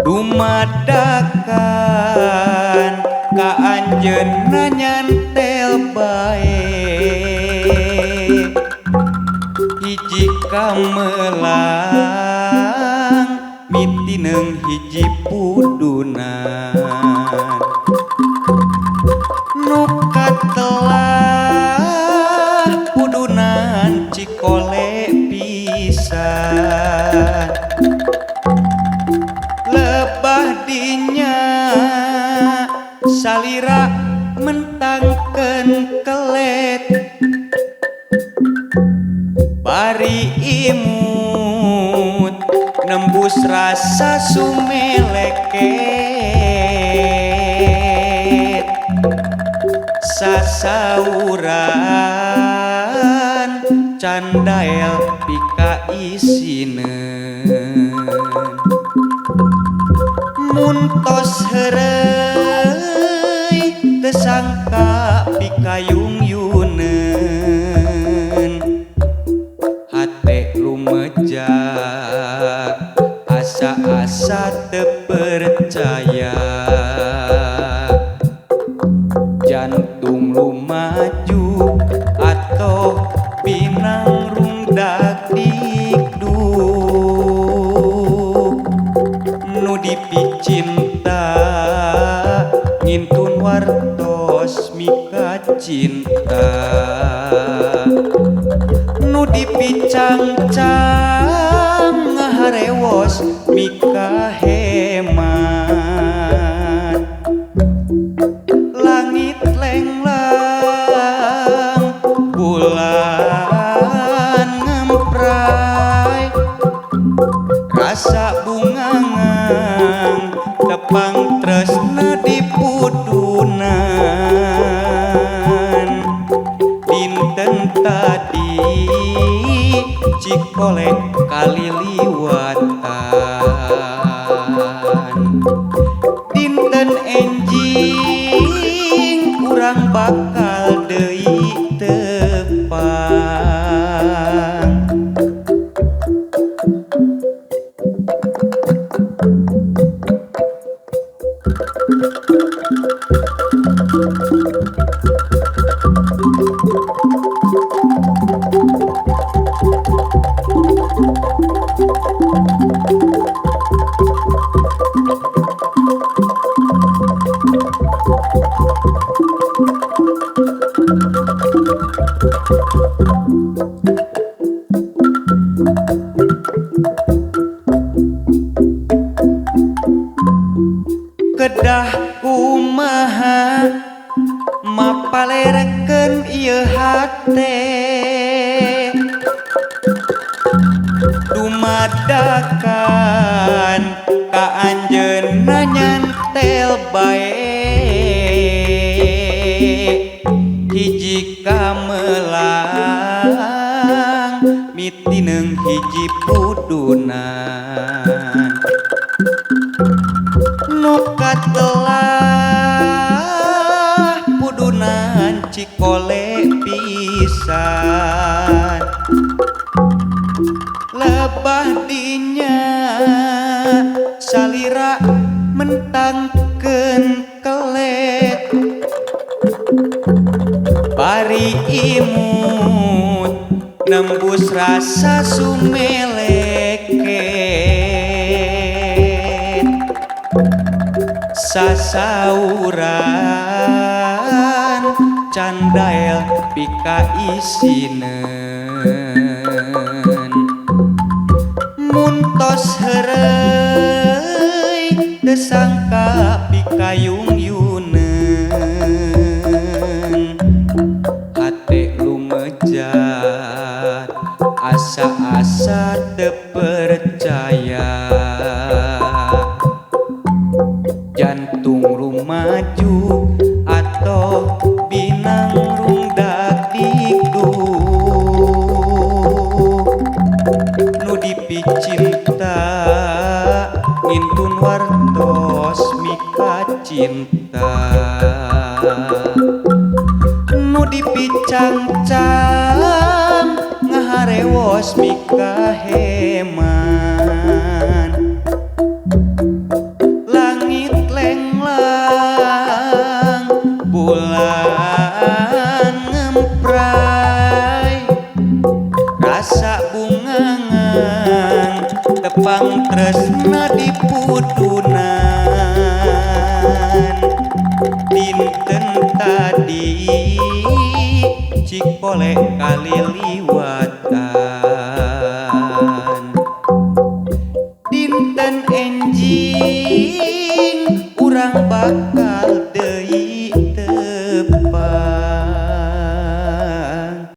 Dumadakan ka anjeunna nyantel bae hiji kamelang mitineung hiji pudunan nu katelah pudunan Cikole pisan lebah dinya salira mentangkeun kelet bari imut nembus rasa sumeleket sasauran candael pika isineun mun tos heureuy teu sangka pikayung-yuneun hate lumejak asa-asa teu percaya jantung lumaju atau pinang rungdak dikduk nu dipicinta ngintun wartos mika cinta nu dipicangcang ngaharewos mika hemat langit lenglang bulan ngempray rasa bungangang tepang tresna di pudunan dinten tadi Cikole kaliliwatan dinten enjing urang bakal deui tepang. Kedah kumaha mapalerekeun ieu hate dumadakan ka anjeunna nyantel bae hiji kamelang mitineung hiji pudunan nu katelah pudunan Cikole pisan lebah dinya salira mentangkeun kelet bari imut nembus rasa sumeleket sasauran candael pika isineun mun tos heureuy teu sangka pikayung-yuneun hate lumejat asa-asa teu percaya jantung rumaju atau binang rungdak dikduk nu dipicinta ngintun wartos mika cinta nu dipicangcang ngaharewos mika heman. Pudunan. Dinten tadi Cikole kaliliwatan. Dinten enjing urang bakal